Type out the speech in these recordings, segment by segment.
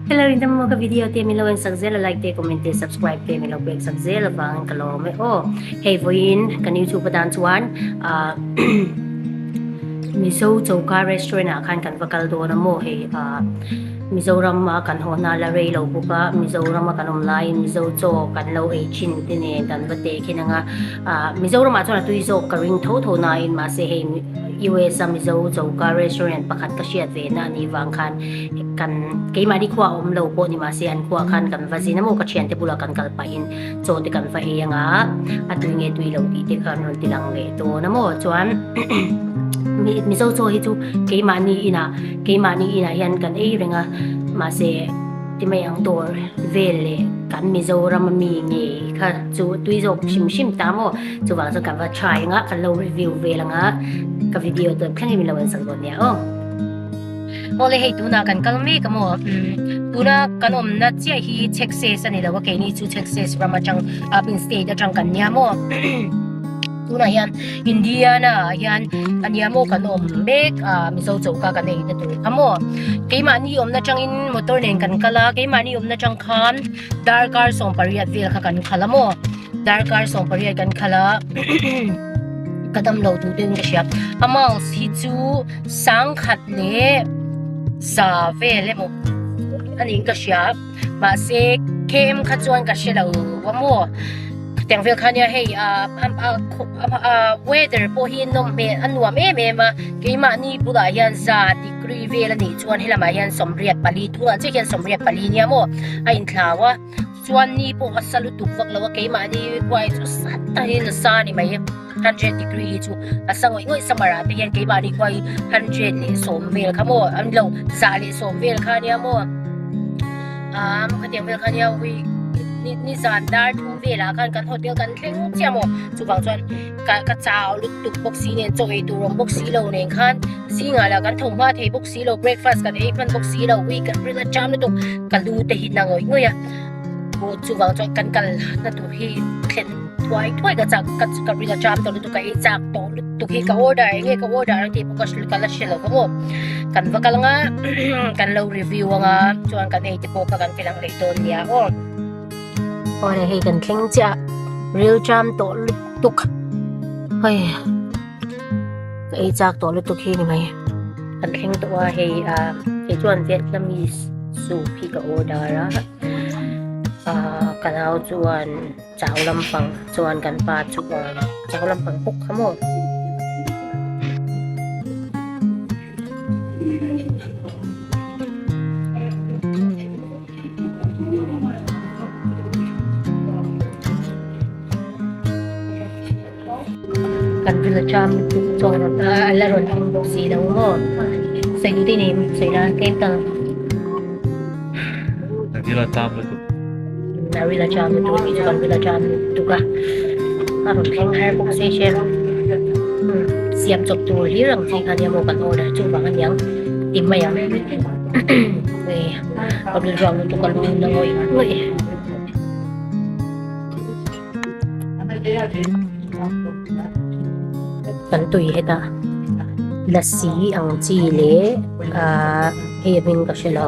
Hello in dam maw ka video te min lo en sak zel a like te comment te subscribe te min lo pek sak zel avangin ka lawm e aw. Hei vawiin kan youtube atan chuan ah Mizo choka restaurant ah khan kan va kal dawn a maw hei ah Mizoram a kan haw hna la rei lo bawk a Mizoram a kan awm laiin Mizo chaw kan lo ei thin te nen kan va teh khin ang a ah Mizoram ah chuan a tui zawk ka ring tho tho nain mahse hei US a Mizo choka restaurant pakhat ka hriat ve na a nih vang khan Kan keimahni khua a awm lo pawh ni mahse an khuah khan kan va zin a maw ka thiante bulah kan kal pahin chaw te kan va ei anga a tui nge tui lo tih te khan rawn ti lang leh dawn a maw chuan Mizo chaw hi chu keimahni inah keimahni inah hian kan ei reng a mahse ti mai ang dawr vel leh kan Mizoram ami ngei kha chu tui zawk hrim hrim ta maw chuvang chuan kan va try anga kan lo review vel anga ka video tawp thlengin min lo en sak dawn nia aw. Awle hei tunah kan kal mek a maw umm tuna kan awmna chiah hi Texas a ni lo a keini chu Texas ram atang up in state atang kan nia maw tunah hian Indiana ah hian a nia maw kan awm mek a Mizo choka kan ei na tur kha maw keimahni awmna atangin motor nen kan kal a keimahni awmna atang khan darkar 18 vel kha kan khalh a maw darkar 18 kan khalh a ka damlo duh deuhin ka hria a mouse hi chu. Sangkhat leh za vel emaw a niin ka hria mahse km kha chuan ka hre lo a maw khatiang vel kha nia hei ah ah weather pawh hi nawm hmel a nuam em em a keimahni bulah hian za degree vel a nih chuan helamah hian 84 tunah chiah hian 84 nia maw a inthlau a. Chuan ni pawh a sa lutuk vak lo a, keimahni khuai chu sa takin a sa a ni mai. 100 degree hi chu a sa ngawih ngawih summer ah te hian keimahni khuai 110 vel kha maw an lo 110 vel kha ania maw ah khatiang vel kha ania ui ni ni zan dar thum velah khan kan hotel kan thleng chiah maw chuvang chuan ka ka chau lutuk bawk si nen chaw ei tur awm bawk si lo nen khan zingah lah kan tho hma thei bawk si lo breakfast kan ei hman bawk si lo ui kan ril a cham lutuk ka lu te hi na ngawih ngawih a aw chuvang chuan kan kal na tur hi thlen thuai thuai ka chak ka ka ril a cham tawh lutuk ka ei chak tawh lutuk hi ka order eng nge ka order ang tih pawh ka hre ka la hre lo vang aw kan va kal anga kan lo review anga chuan kan ei te pawh kha kan ti lang leh dawn nia aw. Awle hei kan thleng chiah ril cham tawh lutuk hei ka ei chak tawh lutuk hi ni mai kan thleng tawh a hei ah kei chuan Vietnamese soup hi ka order a ah ka nau chuan chau lampang chuan kan pa chuan chau lampang bawk kha maw. Kan ril a cham lutuk chaw rawn a la rawn ang bawk si lo maw sawi duh te nei sawi la tlem ta A ril a cham lutuk A ril a cham lutuk a tih chu kan ril a cham lutuk a a rawn thleng har bawk se che siam chawp tur hlir ang chi kha nia maw kan order chuvang aniang ti mai ang. Ka rilru lutuk a lu na ngawih ngawih. Kan tui hetah lasi ang chi leh ahh hei a hming ka hre lo.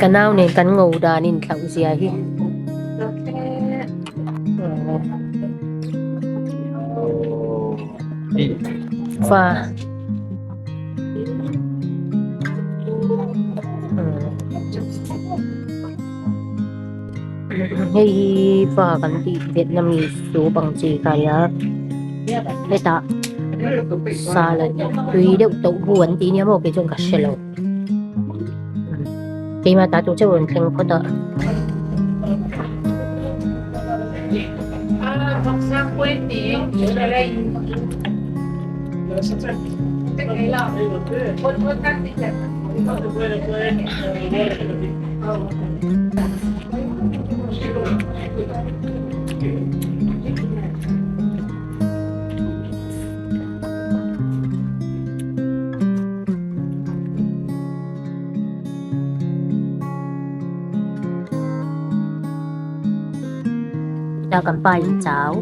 Ka nau nen kan ngo dan in thlauh zia hi. Fa. Hei hi fa kan tih Vietnamese soup ang chi kha nia hetah salad tui deuh tauh hu an tih nia maw kei chuan ka hre lo keimah ta tur chiah rawn thleng phawt a. Ta kan pa in chau.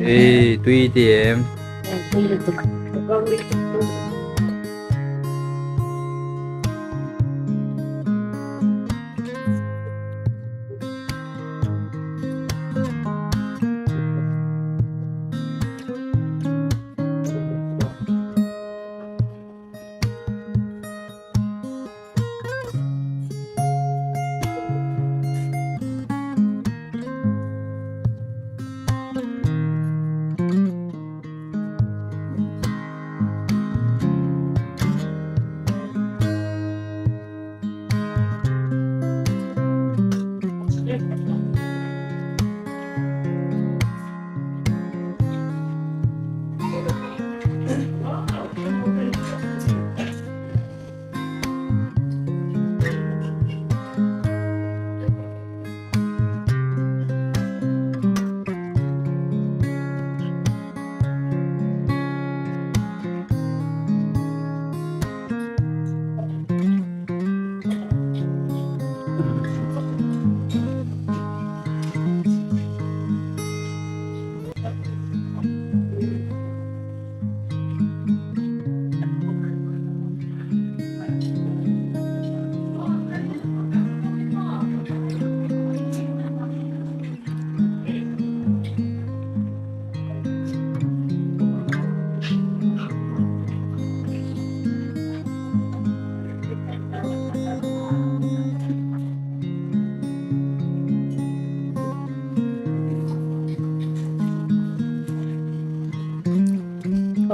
Ê, tui thì em.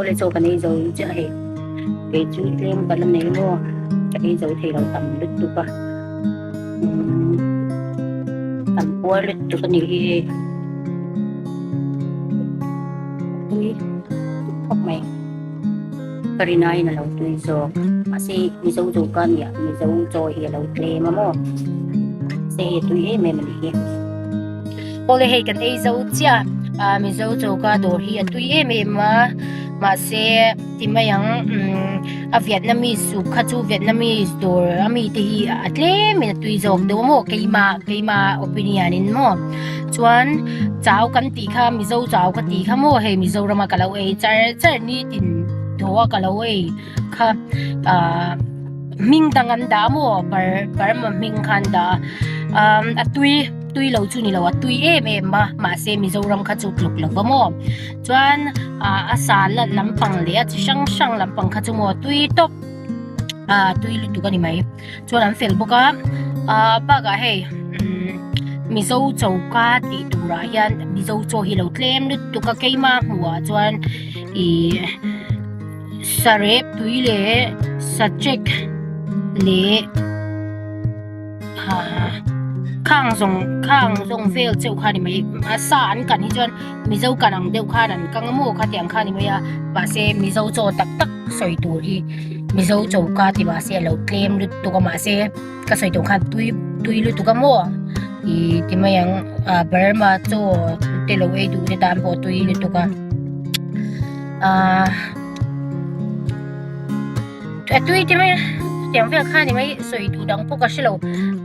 Awle chaw kan ei zo chiah hei kei chu tlem ka la nei maw ka ei zo thei lo tam lutuk a umm tam puar lutuk a ni hi hei tui khawp mai ka rin aiin a lo tui zawk mahse mizo chaw ka nia mizo chaw hi a lo tlem a maw mahse hei a tui em em a ni hi. Awle hei kan ei zo chiah a Mizo choka dawr hi a tui em em a mahse ti mai ang umm a Vietnamese soup kha chu Vietnamese dawr a mi te hi a tlem in a tui zawk deuh a maw keimah keimah opinion in maw chuan chau kan tih kha Mizo chau ka tih kha maw hei Mizoram a ka lo ei char char nitin thaw a ka lo ei kha ah hming dang an dah maw Burma hming kha an dah a umm a tui. Tui lo chu ni lo a tui em em a mahse Mizoram kha chu tluk lo va maw chuan ah a salad lampang leh a chi hrang hrang lampang kha chu maw tui tawp ah tui lutuk a ni mai chuan an fel bawk a ah bakah hei umm Mizo choka tih turah hian Mizo chaw hi lo tlem lutuk a keima hmuhah chuan ih sarep tui leh sachek leh. Khang zawng khang zawng vel cheuh kha a ni mai a sa an kan hi chuan mizo kan ang deuh khan an kang a maw kha tiang kha a ni mai a mahse mizo chaw tak tak sawi tur hi mizo choka ti mahse a lo tlem lutuk a mahse ka sawi tur khan tui tui lutuk a maw ih ti mai ang ah burma chaw te lo ei duh te tan pawh tui lutuk a ah. A tui te mai a tiang vel kha ni mai sawi duh dang pawh ka hre lo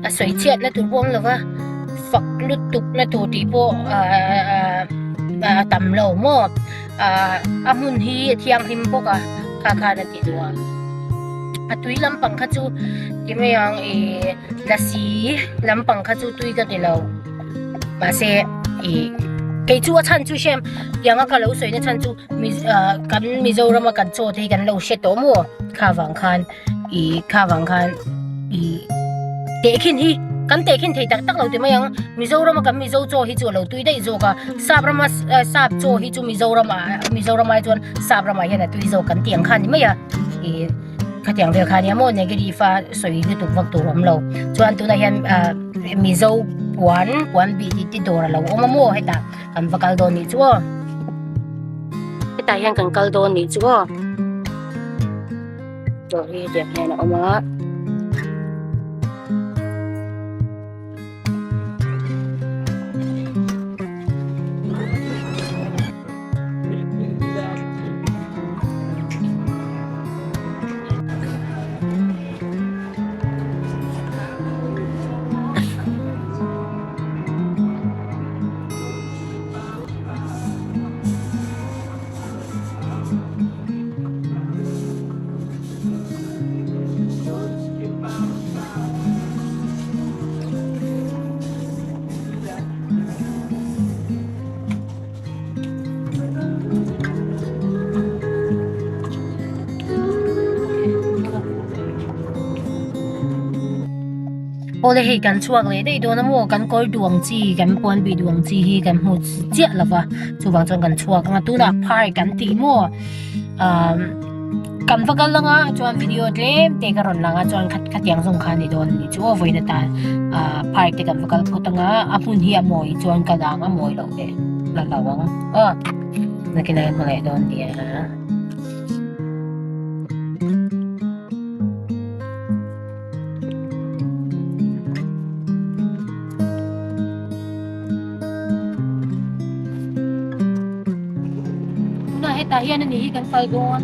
a sawi chhiat na tur pawh a awm lo va fak lutuk na tur tih pawh ahh a tam lo maw. Ah a hmun hi a thianghlim bawk a kha khan a ti nuam. A tui lampang kha chu ti mai ang ih lasi lampang kha chu tui ka ti lo mahse ih kei chu a chhan chu hrem tiang a ka lo sawi na chhan chu ah kan Mizoram a kan chaw te hi kan lo hre tawh maw kha vang khan ih kha vang khan ih tehkhin hi kan tehkhin thei tak tak lo ti mai ang Mizoram a kan Mizo chaw hi chu a lo tui daih zawk a sap rama sap chaw hi chu Mizoram ah Mizoram ai chuan sap ramah hian a tui zawk kan tih ang kha a ni mai a ih khatiang vel kha a nia maw negative a sawi lutuk vak tur a awm lo chuan tunah hian ah Mizo puan puan bih tih te dawr a lo awm a maw hetah kan va kal dawn nih chu aw hetah hian kan kal dawn nih chu aw. Dawr hi hetiang hian a awm a. Awle hei kan chhuak leh daih dawn a maw kan kawr duang chi kan puan bih duang chi hi kan hmu chiah lo va chuvang chuan kan chhuak ang a tunah phai kan tih maw ah kan va kal ang a chuan video tlem te ka rawn lang a chuan khatiang zawng kha a ni dawn a nih chu aw vawiin atan ah park te kan va kal phawt ang a a hmun hi a mawi chuan ka lang a mawi loh leh la lo ang aw nakinah hian hmangaih dawn a nia. Tunah hetah hian a ni hi kan kal dawn.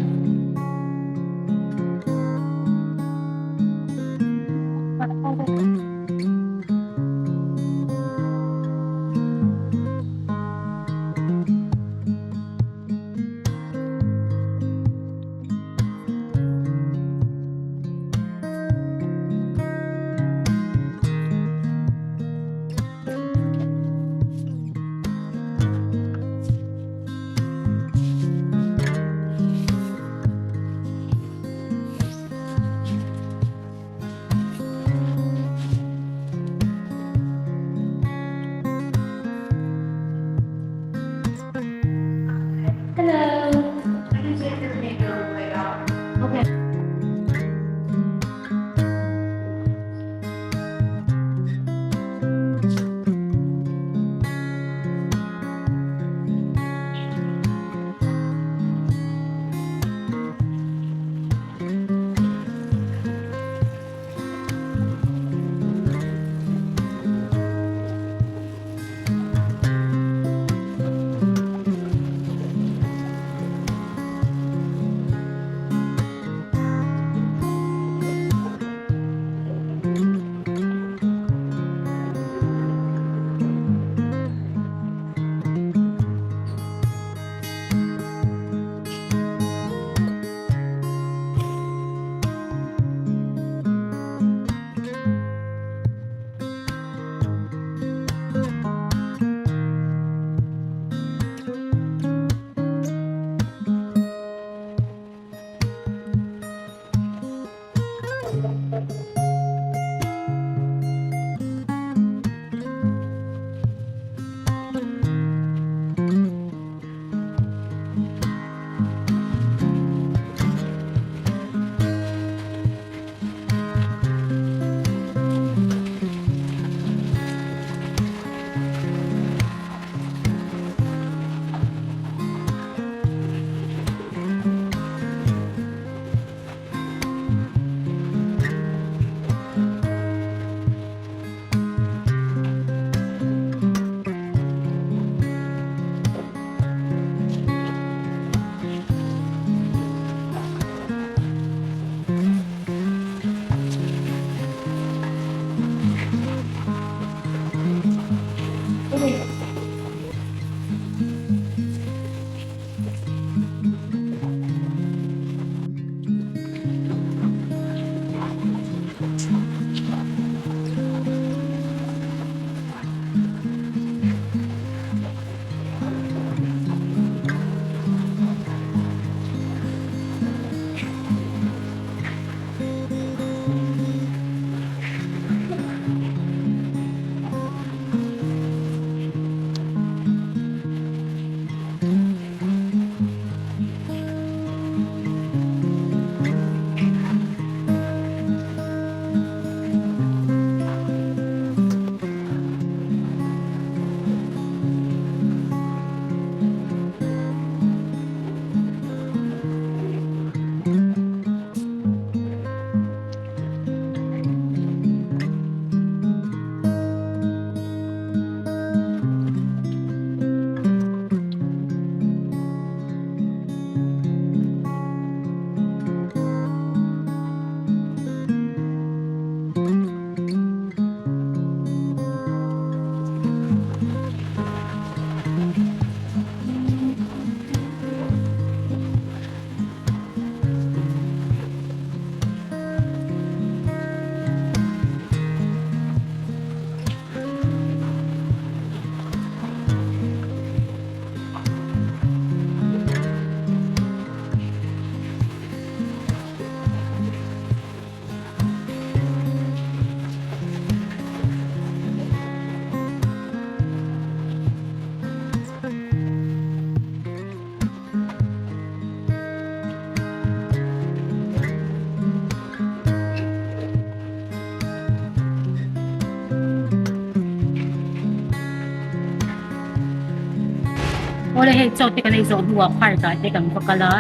Awle hei chaw te kan ei zawh hnuah park ah te kan va kal a,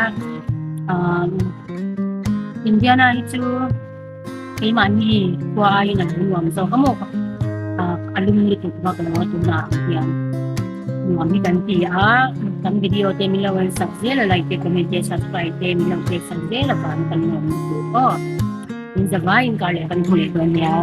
umm Indiana hi chu keimahni khua aiin a lo nuam zawk a maw a lum lutuk vak lo a tunah hian nuam hi kan ti a, kan video te min lo en sak zel a like te comment te subscribe te min lo pek sak zel avang kan nuam lutuk aw. In zavaiin kar leh kan hmu leh dawn nia.